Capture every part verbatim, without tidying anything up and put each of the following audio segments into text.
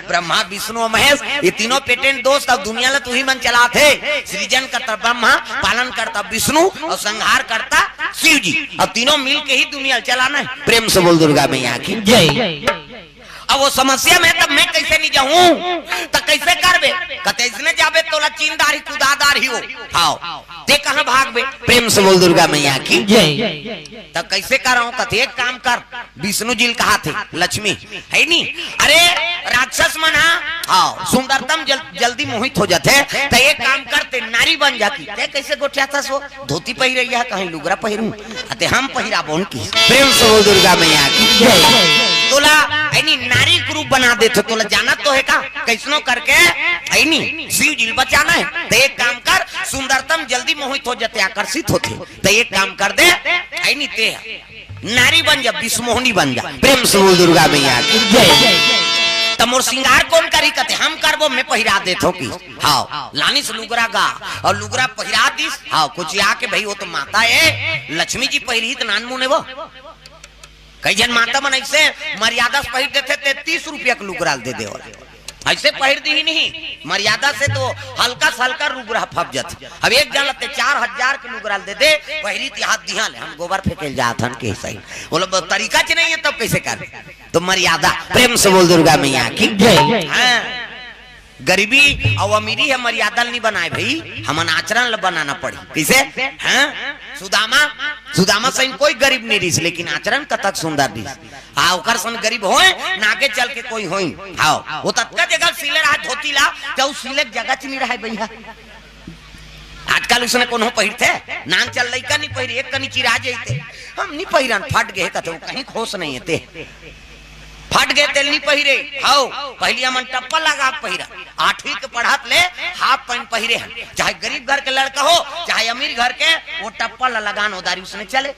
ब्रह्मा, विष्णु और महेश, ये तीनों पेटेंट दोस्त। अब दुनिया ला तुही मन चलात हे। सृजन करता ब्रह्मा, पालन करता विष्णु और संहार करता शिव जी। अब तीनों मिल के ही दुनिया चलाना है। प्रेम से बोल दुर्गा मैया की। जय। अब वो समस्या में, तब मैं कैसे नहीं जाऊं? तो कैसे करबे? कते इसने जाबे तोला चीन दारी कुदा दारी हो। हाव। ते कहाँ भागबे? प्रेम से बोल दुर्गा मैया की। जय। तब कैसे कराऊं? कते एक काम कर, विष्णु जी ल कहाथे, लक्ष्मी, है नी? अरे राक्षस मन हा, हाव, सुंदरतम जल, जल्दी मोहित हो जाथे। त एक काम करते, नारी बन जाती। ते कैसे गोठियाथस वो? धोती पहिरे या कहीं लुगरा पहिरू? अते हम पहिराबोन की। प्रेम से बोल दुर्गा मैया की। जय। तोला, है नी, नारी के रूप बना देथे, तोला जानत तो है का? कैसनो करके, है नी, शिव जी ल बचाना है। त एक काम कर, सुंदरतम जल्दी मोहित हो जाथे, आकर्षित होथे। त एक काम कर दे, है नी, ते नारी बन जा, विश्वमोहिनी बन जा। प्रेम से बोल दुर्गा मैया की। जय। त मोर श्रृंगार कोन करी? कते हम करबो, मैं पहिरा देथों की। हाव, लानिस लुगरा गा, और लुगरा पहिरा दिस। हाव, कुछ आके भाई, वो तो माता है, लक्ष्मी जी पहिरी त नान मुने वो। कई झन माता मन ऐसे मर्यादा से पहिर देथे, ते तीस रुपया के लुगरा ल दे देवल। ऐसे पहिर दी ही नहीं, मर्यादा से तो हल्का से हल्का लुगरा फप जाथे। अब एक झन ल ते चार हजार के लुगरा ल दे दे, पहिरी ती हाथ दिहा ले, हम गोबर फेंके ल जात हन के सही। बोलो, ब-, तरीका च नहीं है, तब कैसे कर? तो मर्यादा। प्रेम से बोल दुर्गा मैया की। जय। हाँ। गरीबी अउ अमीरी ह मर्यादा ल नी बनाए भई, हमन आचरण ल बनाना पड़ही। कइसे? हैं? सुदामा, सुदामा सही कोई गरीब नी रिहिस, लेकिन आचरण कतक सुंदर रिहिस। आ, ओकर सन गरीब होय, ना आगे चल के कोई होय। हाव, वो ततका जगह सिले रहा धोती ला, त उ सिले के जगह च नी रहा भैया। आजकल उसने कोनो पहिरथे, नान चल लइका नी पहिरे, एक कनी चिरा जइते, हम नी पहिरन, फट गे कथे, वो कहीं खोस नहीं है ते। फट गे तेल नी पहिरे। हव, पहिली हमन टप्पा लगा के पहिरा। आठवीं के पढ़त ले हाफ पैंट पहिरे हन। चाहे गरीब घर के लड़का हो, चाहे अमीर घर के, वो टप्पा ला लगान ओदारी उसने चले।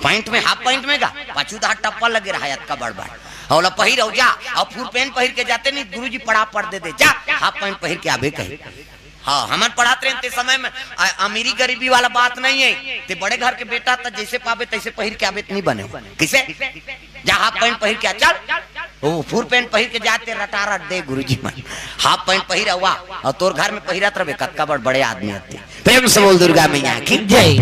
पैंट में, हाफ पैंट में गा, पाछू दहा टप्पा लगे रहा अतका बड़ बड़। ओला पहिर अउ जा, अउ फुल पैंट पहिर के जाते नहीं, गुरुजी पड़ा पड़ दे दे, जा, हाफ पैंट पहिर के आबे कही। हाँ, हमन पढ़त रहेन ते समय में अ-, अमीरी गरीबी वाला बात नहीं है। ते बड़े घर के बेटा त जैसे पाबे तैसे पहिर के आबे त नहीं बने हो। किसे? जा हाफ पैंट पहिर के आ, चल। वो फुल पैंट पहिर के जाते रटारट दे गुरुजी मन। हाफ पैंट पहिर हुआ और तोर घर में पहिरत रहे कतका बड़ बड़े आदमी आते। प्रेम से बोल दुर्गा मैया की जय।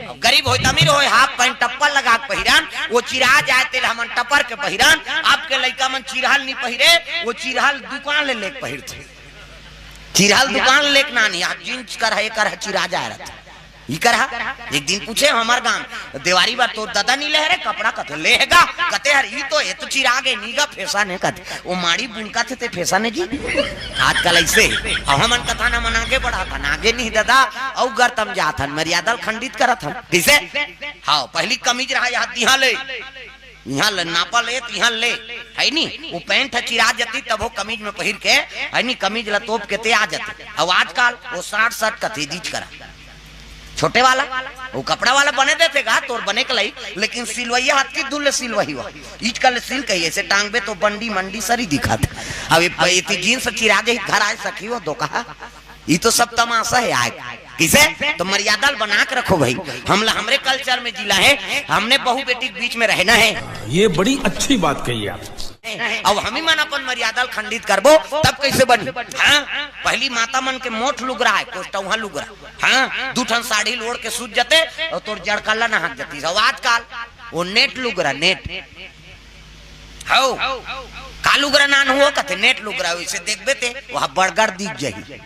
अब गरीब होय त अमीर होय, हाफ पैंट टप्पा लगा के पहिरन, वो चिरा जाए तेल हमन टपर के पहिरन। आपके लइका मन चिरहल नहीं पहिरे, वो चिरहल दुकान ले लेके पहिरथे। चिरहल दुकान लेके ना नहीं, आज जींस कर है, कर है, चिरा जा रहा था। ई कर हा, एक दिन पूछे हमर गांव, देवारी बर तोर ददा नी ले रे कपड़ा? कथे लेहगा, कथे हर ई तो, ए तो चिरा गे नी गा, फैशन है कथे। ओ माड़ी बुनका थे ते फैशन है जी। आजकल ऐसे, अब हमन कथा ना मन आगे बढ़ा था, आगे नहीं ददा, अउ गर्तम जात हन, मर्यादा ल खंडित करत हन। किसे? हाँ, पहली कमीज रहा यहाँ दिहा ले। इहाँ ले नापा ले, त इहाँ ले, है नी? वो पैंट ह चिरा जती, तब वो कमीज में पहिर के, है नी? कमीज ला तोप के ते आ जती। अब आजकल वो साठ साठ कथी दीज करा। छोटे वाला, वो कपड़ा वाला बने देथे गा, तोर बने के लाई, लेकिन सिलवैया हाथ की दुल्ले सिलवही हुआ। ईच का ले सिल कही, ऐसे टांगबे तो बंडी मंडी सरी दिखात। अब ये प-, इतनी जींस चिरा जाही, घर आए सखी वो दो कहा। ई तो सब तमाशा है आय। किसे? तो मर्यादा ल बना के रखो भाई। हमला हमरे कल्चर में जिला है, हमने बहू बेटी के बीच में रहना है। ये बड़ी अच्छी बात कही आप। अब हमी मन अपन मर्यादा ल खंडित करबो, तब कैसे बनी? हाँ, पहली माता मन के मोठ लुगरा है, कोष्टौहा लुगरा। हाँ, दू ठन साड़ी ल ओढ़ के सूत जते और तोर जड़कल्ला नहाक जती। अब आजकल वो नेट लुगरा, नेट। हौ, का लुगरा नान हुआ कथे, नेट लुगरा, वैसे देखबे ते, वहाँ बड़गड़ दिख जाही।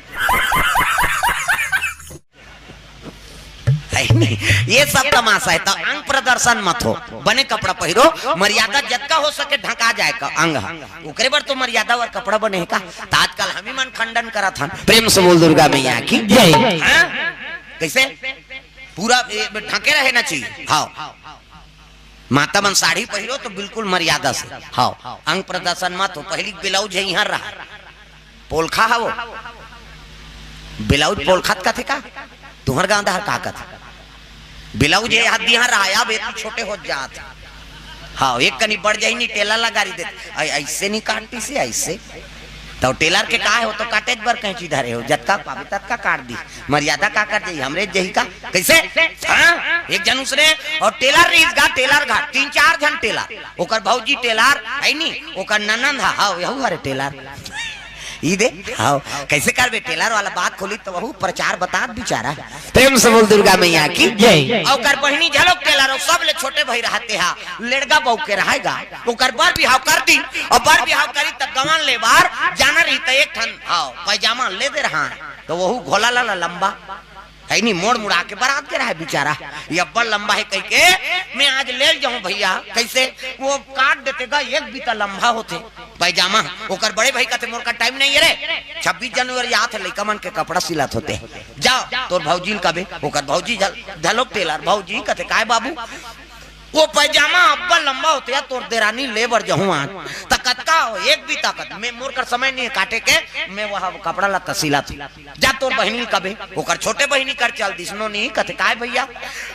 है नहीं? ये सब तमाशा है, तो अंग प्रदर्शन मत हो, बने कपड़ा पहिरो, मर्यादा जतका हो सके ढका जाए का अंग ह। ओकरे बर तो मर्यादा वर कपड़ा बने है का? त आजकल हमी मन खंडन करत हन। प्रेम से बोल दुर्गा मैया की जय। हाँ? कैसे? पूरा ए, ढके रहे ना चाहिए। हाँ। माता मन साड़ी पहिरो तो बिल्कुल मर्यादा से। हाँ, अंग प्रदर्शन मत हो। पहली ब्लाउज है यहाँ रहा, पोलखा है वो। ब्लाउज पोलखा त कथे का? तुहर गांव दहर का कथे? ब्लाउज ये हाथ यहाँ रहा, अब ये छोटे हो जात। हाँ, एक कनी बढ़ जाही नी, टेलर ला गारी देत। ऐ-, ऐसे नहीं काटी से, ऐसे। तो टेलर के का हे, वो तो काटेच बर कैंची धरे हो, जतका पावे ततका काट दी। मर्यादा का कर जाही, हमरे जही का? कैसे? हाँ, एक झन उसने, और टेलर रहिस गा, टेलर घा, तीन चार झन टेलर, ओकर भौजी टेलर हे नी, ओकर ननंद हा, हाँ, यहू हरे टेलर। ई दे, हाँ, कैसे करबे, टेलर वाला बात खोली तो वहू प्रचार बतात बिचारा। प्रेम से बोल दुर्गा मैया की जय। ओकर बहिनी झलोक टेलर, अउ सबले छोटे भाई रहते हा, लेड़गा बहू के रहेगा। ओकर बर बिहाव कर दी, अउ बर बिहाव करी त गवन ले बर जाना रही त एक ठन, हाँ, पैजामा ले दे रहा, तो वहू घोला ला लंबा, हे नी, मोड़ मुड़ा के बरात के रहे बिचारा। ये अब्बड़ लंबा हे कहिके, मैं आज ले जाहूं भैया। कैसे? वो काट देते गा, एक बीता लंबा होथे पैजामा। ओकर बड़े भाई कथे, मोर का टाइम नहीं हे रे, छब्बीस जनवरी आत हे, लइका मन के कपड़ा सिलत होते, जा तोर भौजी ल कबे। ओकर भौजी झल-, झलोक टेलर, भौजी कथे, काय बाबू? वो पैजामा अब्बड़ लंबा होथे या, तोर देरानी ले बर जहूं आज। त कतका हो? एक बीता। कथे, मैं, मोर कर समय नहीं हे काटे के, मैं वह कपड़ा ला तसीला था। जा तोर बहिनी ल कबे। ओकर छोटे बहिनी कर चल दिस, नोनी कथे, काय भैया,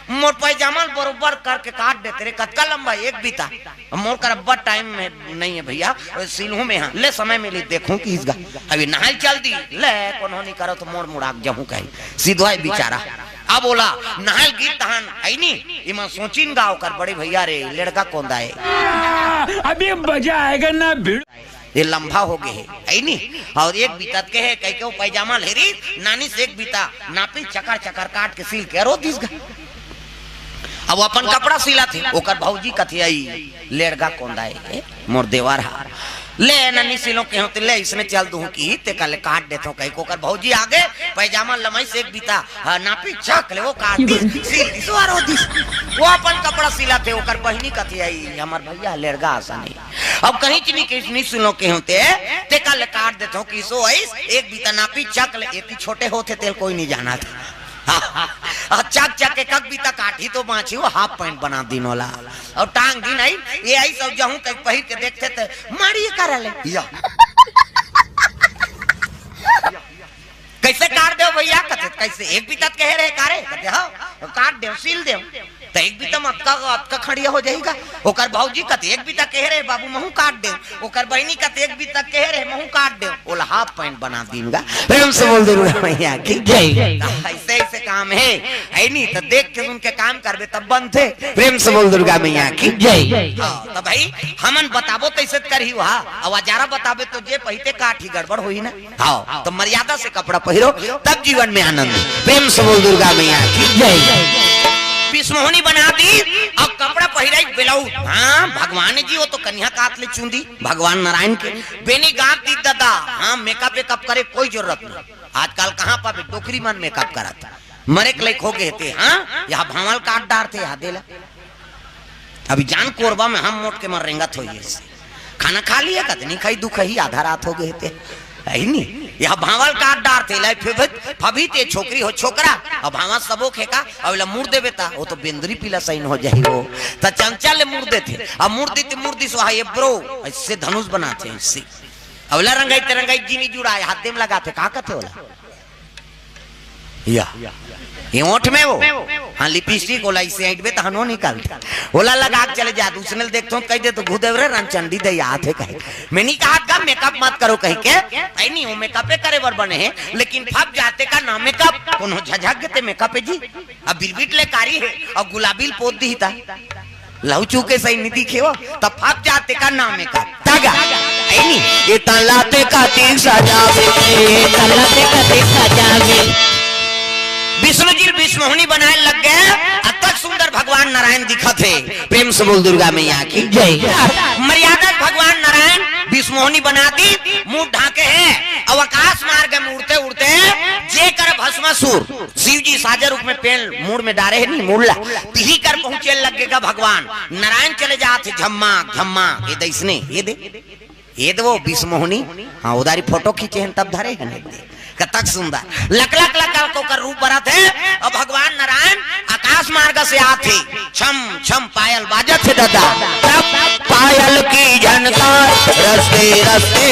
मोर पैजामा ल बरोबर करके काट देते रे, कतका लंबा? एक बीता। मोर कर अब्बड़ टाइम में नहीं हे भैया, सिलहूं मैं, हाँ, ले समय मिली देखहूं किहिस गा। अभी नहाय चल दी, ले कोनो नहीं करो तो मोड़ मुड़ा के जहूं कही, सीधो हे बिचारा। अब ओला नहाय ल गिस तहन, हे नी, इमा सोचिन गा ओकर बड़े भैया रे, लेड़गा कोंदा हे। अभी मजा आएगा ना भिड़। ये लंबा हो गे हे, हे नी? अउ एक बीता के हे, कहिके वो पैजामा ल हेरी, नानी से एक बीता नापी, चकर चकर काट के सिल के रो दिस गा। अब वो अपन कपड़ा सिलथे, ओकर भौजी कथे, "अई, लेड़गा कोंदा हे, मोर देवर हा। ले, नन्नी सिलों के हों त ले, इसने चल दूं कि, तेकर ले काट देथों," कहिके ओकर भौजी आगे, पैजामा लमइस एक बीता, हाँ, नापी, चक ले, वो काट दिस, सिल दिस, वो रो दिस। वो अपन कपड़ा सिलथे, ओकर बहिनी कथे, "अई, हमर भैया लेड़गा असन हे।" अब कहीं चीनी के इसने सिलों के हों ते, तेकर ले काट देथों कि सो अइस, एक बीता नापी, चक ले, एती छोटे होथे तेल कोई नहीं जानत। हाँ, चक चक के कक बीता काटही तो बांचही, वो हाफ पैंट बना दिन ओला। अउ टांग दिन अइस, ये अइस अउ जहूं कहीं पहिर के देखथे त माड़ी ये करा ले। या। कैसे काट देव भैया? कथे, "कैसे? एक बीता त कहे रहे का रे?" कथे, "हाँ, काट देव, सिल देव।" त एक बीता म अतका, अतका खड़िया हो जाही गा। ओकर भौजी कथे, "एक बीता कहे रहे बाबू, महूं काट देव।" ओकर बहिनी कथे, "एक बीता कहे रहे, महूं काट देव।" ओला हाफ पैंट बना दिन गा। प्रेम से बोल दुर्गा मैया की जय। त ऐसे, ऐसे काम हे, हे नी? त देख के सुन के काम करबे तब बनथे। प्रेम से बोल दुर्गा मैया की जय। हाँ, त भाई, हमन बताबो तैसे त करही हा, अउ अजारा बताबे तो जे पहिते काटही, गड़बड़ होही ना। हाँ, त मर्यादा से कपड़ा पहिरो, तब जीवन में आनंद। प्रेम से बोल दुर्गा मैया की जय। बिसमोहनी बना दिस, अउ कपड़ा पहिराइस ब्लाउज। हाँ, भगवान जी, वो तो कनिहा कात ले चुंदी, भगवान नारायण के। बेनी गांथ दिस ददा, हाँ, मेकअप वेकअप करे कोई जरूरत नहीं। आजकल कहाँ पाबे, डोकरी मन मेकअप करत। मरे के लइक हो गे हे ते, हाँ, यहाँ भांवल काट डारथे, यहाँ दे ला। अभी जान कोरबा में हम मोट के मर रेंगत होइस। खाना खा लिहे कथे, नहीं खाई, दुख ही आधा रात हो गे हे ते। हे नी, यहाँ भांवल काट डारथे, ले फिर भी, अभी ते छोकरी हो छोकरा, अब भांवल सबो खेका, अब ला मुड़ देबे ता, वो तो बेंदरी पीला सैन हो जाही वो। त चमचा ले मुड़ देथे, अब मुड़ देथे, मुड़ दिस वहाँ ये ब्रो, ऐसे धनुष बनाथे, ऐसे। अब ला रंगाई ते रंगाई जीनी जुड़ाए, हाथ दे म लगाथे, का कथे ओला? या। ये ओठ में वो? हाँ, लिपस्टिक ओला इसे ऐंठबे त हनो निकलथे। ओला लगा के चले जा, दूसरे ल देखथों त कहि दे तो घुदेव रे रंचंडी दे आथे कहे। मैं नहीं कहा था मेकअप मत करो कहिके, हे नी, वो मेकअपे करे बर बने हे, लेकिन फब जाते का ना मेकअप, कोनो झझक गेते मेकअप हे जी। अब बिरबिट ले कारी हे, अउ गुलाबी ल पोत दिही ता। लहू चूके सही नीति खेवा, त फब जाते का नाम हे का? तागा। हे नी? ये तलाते का तीर सजावे। ये तलाते का तीर सजावे। विष्णु जी बिसमोहनी बनाए लग गे, अतक सुंदर भगवान नारायण दिखत हे। प्रेम से बोल दुर्गा मैया की जय। मर्यादा भगवान नारायण बिसमोहनी बना दिस, मुंह ढांके हे, अउ आकाश मार्ग में उड़ते उड़ते जे कर भस्मासुर शिव जी साजा रूप में पेड़ मुड़ में डारे हे नी, मुड़ला, तिही कर पहुंचे लग गे गा भगवान। नारायण चले जात हे झम्मा, झम्मा, ये दे इसने, ये दे, ये दे वो बिसमोहनी, हाँ, उधारी फोटो खींचे हे तब धरे हे नी, दे। कतक सुंदर, लक लक लक लक ओकर रूप बरत हे, अउ भगवान नारायण आकाश मार्ग से आत हे, छम छम पायल बाजत हे दादा। तब पायल की झनकार रस्ते रस्ते,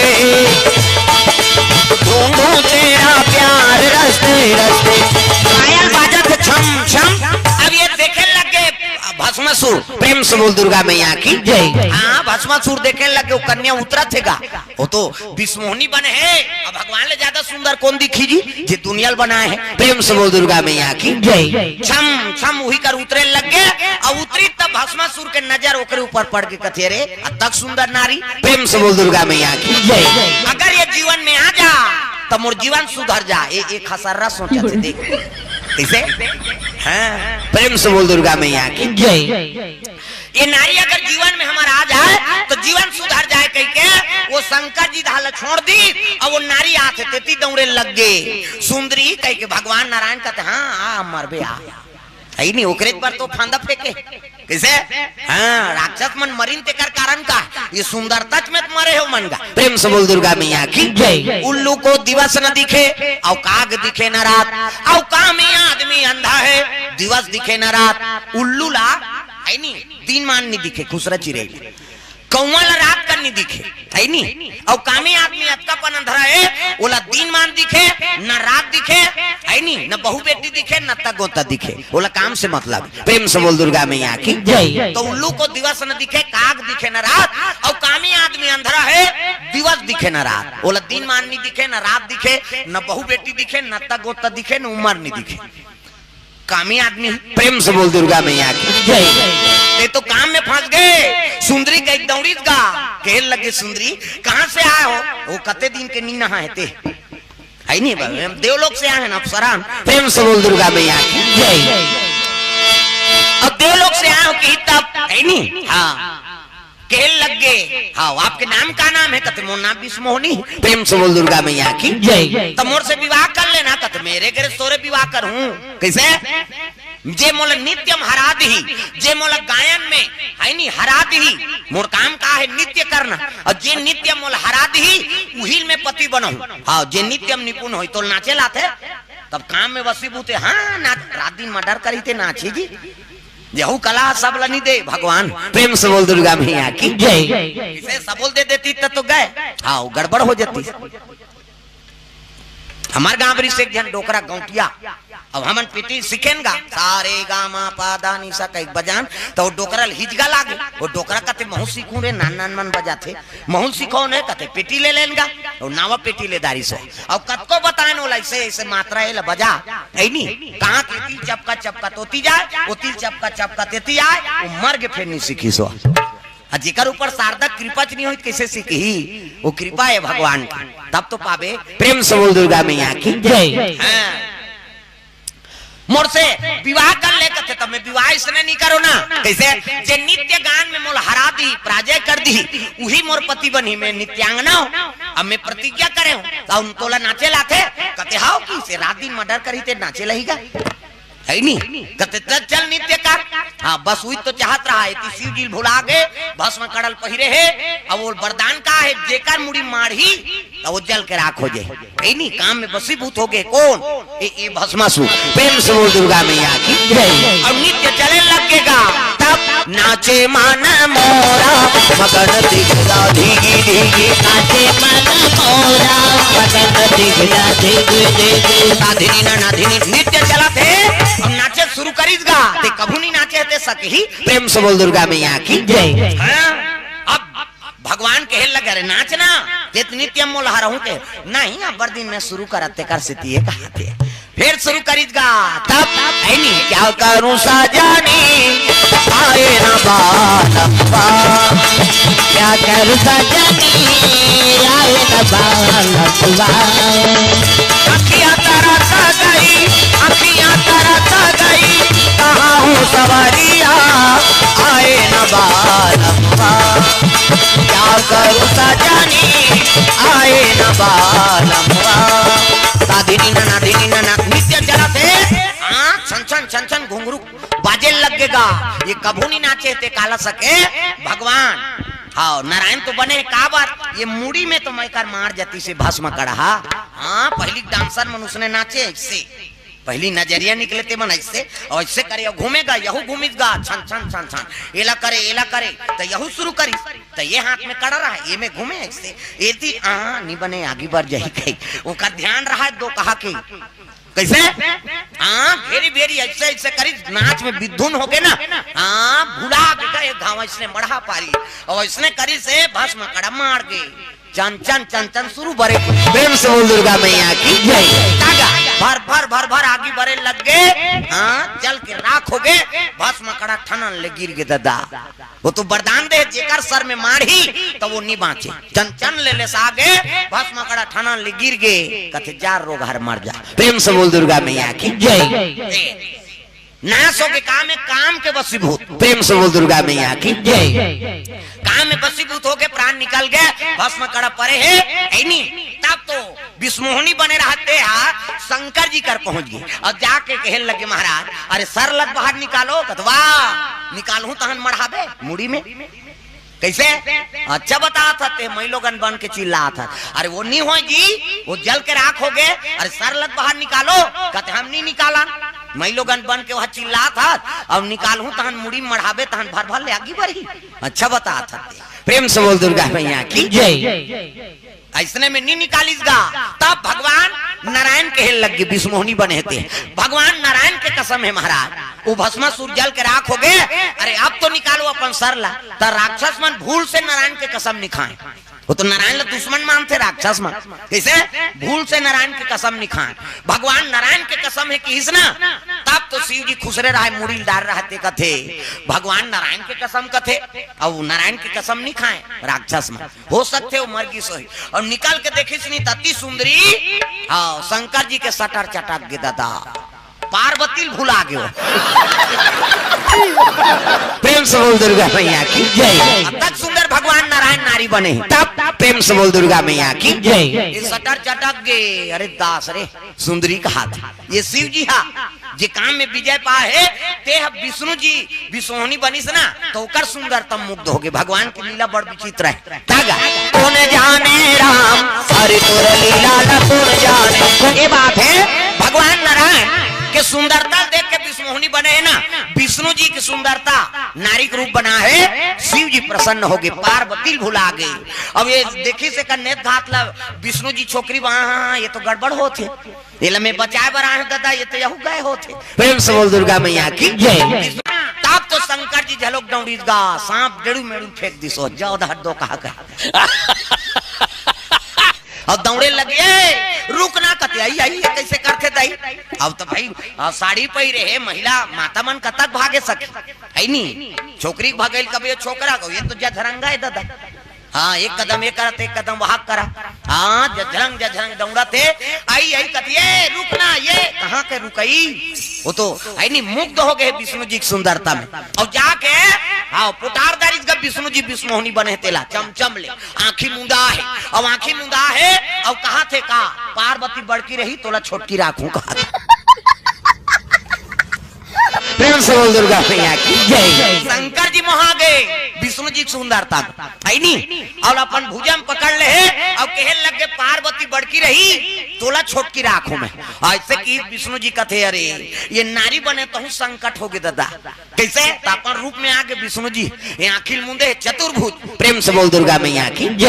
ढूंढूं तेरा प्यार रस्ते रस्ते। पायल बाजत हे छम छम। अब ये देखे लग गे भस्म भस्मासुर, प्रेम से बोल दुर्गा मैया की जय। हाँ, भस्मासुर देखे लगे, वो कन्या उतरत हे गा, वो तो बिस्मोहनी बने हे। अब भगवान ले ज्यादा सुंदर कौन दिखही जी, जे दुनिया ल बनाए हे? प्रेम से बोल दुर्गा मैया की जय। छम छम उही कर उतरे लग गे, अउ उतरी तब भस्मासुर के नजर ओकरे ऊपर पड़ के कथे, "अरे, अतक सुंदर नारी।" प्रेम से बोल दुर्गा मैया की जय। अगर ये जीवन में आ जा, त मोर जीवन सुधर जा। ए, ए खसर्रा सोचत हे, देख। कइसे? हाँ, प्रेम से बोल दुर्गा मैया की जय। ये नारी अगर जीवन में हमर आ जाए, त जीवन सुधर जाए कहिके वो शंकर जी धाला छोड़ दी, अउ वो नारी आथे तेती दौड़े लग गे। सुंदरी कहिके भगवान नारायण कथे, "हाँ, आ, मरबे, आ।" हइ नहीं, ओकरे बर तो फांदा फेंके। कइसे? हाँ, राक्षस मन मरिन तेकर कारण का? ये सुंदरता में मरे हो मन का। प्रेम से बोल दुर्गा मैया की जय। उल्लू को दिवस न दिखे, अउ काग दिखे न रात, अउ कामी आदमी अंधा है, दिवस दिखे न रात। उल्लू ला, हइ नहीं, दिन मान नहीं दिखे, खुसरा चिरई। कौवा ला रात कन नहीं दिखे, हइ नहीं? अउ कामी आदमी अतका पन अंधरा हे, ओला दिन मान दिखे, न रात दिखे, हइ नहीं? न बहू बेटी दिखे, न त गोता दिखे, ओला काम से मतलब। प्रेम से बोल दुर्गा मैया की जय। त उल्लू को दिवस न दिखे, काग दिखे न रात, अउ कामी आदमी अंधरा हे, दिवस दिखे न रात, ओला दिन मान नहीं दिखे, न रात दिखे, न बहू बेटी दिखे, न त गोता दिखे, न उमर नहीं दिखे। कामी आदमी, प्रेम से बोल दुर्गा मैया की जय। ते तो काम में फंस गे। सुंदरी कहिके दौड़िस गा, कहे लगे, "सुंदरी, कहाँ से आए हो?" "वो कते दिन के नी नहाए हे ते।" हइ नहीं बाबे, हम देवलोक से आए हैं ना, अप्सरा। प्रेम से बोल दुर्गा मैया की जय। अब देवलोक से आए हो कि तब, हइ नहीं? हाँ। कहे लग गे, "हाँ, आपके नाम का नाम है?" कथे, "मोर नाम बिस्मोहनी।" प्रेम से बोल दुर्गा मैया की जय। "त मोर से विवाह कर लेना।" कथे, "मेरे घर सोरे विवाह करहूँ।" कइसे? "जे मोला नित्यम हरा दिही, जे मोला गायन में, हइ नहीं, हरा दिही, मोर काम का हे नित्य करना, अउ जे नित्यम मोला हरा दिही, उही ल मैं पति बनहूँ।" हाँ, जे नित्यम निपुण होही, तोला नाचे ल आथे, तब काम में वशीभूत हे। हाँ, ना, रात दिन मर्डर करही ते नाचे जी। यहू कला सबला नहीं दे भगवान। प्रेम से बोल दुर्गा मैया की जय। इसे सबोल दे देती त तो गए, हाँ, वो गड़बड़ हो जाती। हमर गांव बरी से एक झन डोकरा गौंटिया, अब हमन पेटी सीखेन गा, सारे गा मा पा दा नी सा कहिके बजान, त वो डोकरा ल हिचगा लागे। वो डोकरा कथे, "महूँ सीखूँ रे, नान नान मन बजाथे।" महूँ सीखों ने कथे, "पेटी ले लेन गा।" वो नावा पेटी ले दारिस हो। अब कतको बताएन ओला, ऐसे, ऐसे मात्रा एला बजा, हइ नहीं? कहाँ के तिल चपका चपका तोती जाए, वो तिल चपका चपका तेती आए, वो मर गे फेर नहीं सीखिस हो। अउ जेकर ऊपर शारदा कृपा च नहीं होही, त कइसे सीखही? वो कृपा हे भगवान की, तब तो पाबे। प्रेम से बोल दुर्गा मैया की जय। हाँ। मोर से विवाह कर ले कथे, त मैं विवाह इसने नहीं करों ना। कइसे? जे नित्य गान में मोला हरा दिही, पराजय कर दिही, उही मोर पति बनही, मैं नित्यांगना हूँ। अब मैं प्रतिज्ञा करे हूँ, त उन तोला नाचे ल आथे, कथे, "हाव, कइसे रात दिन मर्डर करही ते नाचे ल आही गा?" हइ नहीं? कथे, "त चल नित्य कर।" हाँ, बस उही तो चाहत रहा हे, एती शिव जी ल भुला गे, भस्म कड़ल पहिरे हे, अब वो वरदान का हे, जेकर मुड़ी माड़ही, त वो जल के राख हो जाए। हइ नहीं, काम में वशीभूत हो गे। कौन? ए, ए भस्मासुर। प्रेम से बोल दुर्गा मैया की जय। अब नित्य चले लग गे गा, तब नाचे मन मोरा, मगन दिखदा धीगी धीगी। नाचे मन मोरा, मगन दिखदा धीगी धीगी। साधिनी ना नाधिनी नित्य चलत हे, अब नाचे शुरू करिस गा, ते कभू नहीं नाचे हे ते सकही। प्रेम से बोल दुर्गा मैया की जय। हाँ, अब भगवान कहे लगे, "अरे नाच ना, ते त नित्यम मोला हरहूँ के।" "नहीं, अब्बर दिन में शुरू करत तेकर सेती ये कहा थे।" फेर शुरू करिस गा, तब, "हइ नहीं, क्या करूँ सजनी, आए न बालकवा। क्या करूँ सजनी, आए न बालकवा। अखियाँ तरस गई, अखियाँ तरस गई, कहाँ हूँ सवरिया, आए न बालकवा। क्या करूँ सजनी, आए न बालकवा।" साधिनी ना नाधिनी ना ना नित्य चलत हे। हाँ, छन छन, छन छन घुंघरू बाजे लग गे गा। ये कभू नहीं नाचे हे ते काला सके भगवान। हाँ, नारायण तो बने हे काबर, ये मुड़ी में तो मैं कर मार जातिस हे भस्म कड़हा। हाँ, पहिली dancer मन उसने नाचे अइसे। पहली नजरिया निकले ते मन ऐसे, और ऐसे करे, और घूमेगा, यहू घूमिस गा, छन, छन, छन, छन, एला करे, एला करे, त यहू शुरू करिस, त ये हाथ में कड़ा रहा, ये में घूमे ऐसे, एती, आ, नी बने, आगी बर जाही कही, ओकर ध्यान रहा दो कहा के, कैसे? हाँ, घेरी भेरी ऐसे, ऐसे करिस, नाच में बिधुन होके ना, हाँ, भुला के गए, घाव ऐसने मढ़ा पारी, और ऐसने करिस, भस्म कड़ा मार के, चन चन चन चन शुरू बरे। प्रेम से बोल दुर्गा मैया की जय। तागा भर भर भर भर आगी बरे लग गे। हाँ, जल के राख हो गे। भस्म कड़ा ठनन ले गिर गे ददा। वो तो वरदान दे, जेकर सर में मारही तो वो नी बाँचे। चन चन ले ले सागे, भस्म कड़ा ठनन ले गिर गे। कथे जा रोगहर मर जा। प्रेम से बोल दुर्गा मैया की जय। ए, नाश हो गे काम में, काम के वशीभूत। प्रेम से बोल दुर्गा मैया की जय। काम में वशीभूत हो गे, प्राण निकल गे, भस्म कड़ा परे हे, ऐनी। तब तो विश्वमोहनी बने रहते हा, शंकर जी कर पहुंच गे और जाके कहे लगे महाराज, अरे सर लग बाहर निकालो। कत वाह, निकालहूं तहन मढ़ाबे मुड़ी में। कैसे? अच्छा बतात हते, मई लोगन बन के चिल्लात हत। अरे वो नी होय जी, वो जल के राख हो गे। अरे सर लग बाहर निकालो। कते हम नी निकाला। मई लोगन बन के वह चिल्लात हत, अब निकालहूं तहन मुड़ी मढ़ाबे तहन भर भर ले आगी बरही। अच्छा बतात हते। प्रेम से बोल दुर्गा मैया की जय। ऐसने में नी निकालिस गा। तब भगवान नारायण कहे लग गे, विश्वमोहनी बने थे। भगवान नारायण के कसम है महाराज, वो भस्मासुर जल के राख हो गे। अरे अब तो निकालो अपन सर ला। त राक्षस मन भूल से नारायण के कसम नी खाए। वो तो नारायण ला दुश्मन मानथे राक्षस मन। कैसे? भूल से नारायण के कसम नी खाए। भगवान नारायण के कसम है किहिस ना, तब तो शिव जी खुसरे रहे, मुड़ी डार रहते कथे, भगवान नारायण के कसम कथे। अब नारायण के कसम नी खाए राक्षस मन। हो सकथे वो मर गिस होही। और निकल के देखिस नी त अति सुंदरी, हाँ, शंकर जी के सटर चटक गे ददा। पार्वती ल भुला गे वो। प्रेम से बोल दुर्गा मैया की जय। अतक सुंदर भगवान नारायण नारी बने। तब प्रेम से बोल दुर्गा मैया की जय। ये सटर चटक गे। अरे दास रे, सुंदरी कहा था। ये शिव जी हा, जे काम में विजय पाए हे, ते ह विष्णु जी विश्वमोहनी बनिस ना, तो ओकर सुंदरता मुग्ध हो गे। भगवान की लीला बड़ विचित्र है। तागा, कौन जाने राम, अरे तोर लीला ला कौन जाने। ये बात है, भगवान नारायण के सुंदरता देख के विश्वमोहनी बने है ना, विष्णु जी की सुंदरता, नारी के रूप बना है, शिव जी प्रसन्न हो गे, पार्वती भुला गे। अब ये देखिस एकर नेत घात ला विष्णु जी छोकरी बा, हाँ, हाँ, ये तो गड़बड़ होत हे। एला मैं बचाए बर आए हूँ दादा, ये तो यहू गए होत हे। प्रेम से बोल दुर्गा मैया की जय। तब तो शंकर जी झलोक दौड़िस गा, सांप डेड़ू मेड़ू फेंक दिस, हो जाओ दहर दो कहा कहे। अब दौड़े लगे, "ए, रुक ना," कते, "आई, आई, ये कैसे करथे दाई?" अब तो भाई, आ, साड़ी पहिरे हे महिला, माता मन कतक भागे सके, है नी? छोकरी के भगेल कबे छोकरा को, ये तो जझरंगा है दादा। हाँ, एक कदम ये करत, एक कदम वहां करा। हाँ, जझरंग, जझरंग दौड़त हे। आई, आई कतिये, "रुक ना, ये कहाँ के रुकई?" वो तो है नी, मुग्ध हो गे विष्णु जी की सुंदरता में। अब जाके, हाँ, पुटार दारिस गा विष्णु जी विश्वमोहनी बने तेला, चमचम ले, आँखी मुंदा हे। अब आँखी मुंदा हे, अब कहा थे का, "पार्वती बड़की रही, तोला छोटकी राखूं," कहा था। प्रेम से बोल दुर्गा मैया की जय। शंकर जी मोहा गे विष्णु जी की सुंदरता, है नी? और अपन भुजा में पकड़ ले हे, और कहे लग गे, "पार्वती बड़की रही, तोला छोटकी राखूं मैं।" ऐसे कि विष्णु जी कथे, "अरे, ये नारी बने तो हूँ संकट हो गे दादा।" कैसे? तो अपन रूप में आगे विष्णु जी, ये आँखी ल मुंदे हे, चतुर्भुज। प्रेम से बोल दुर्गा मैया की जय।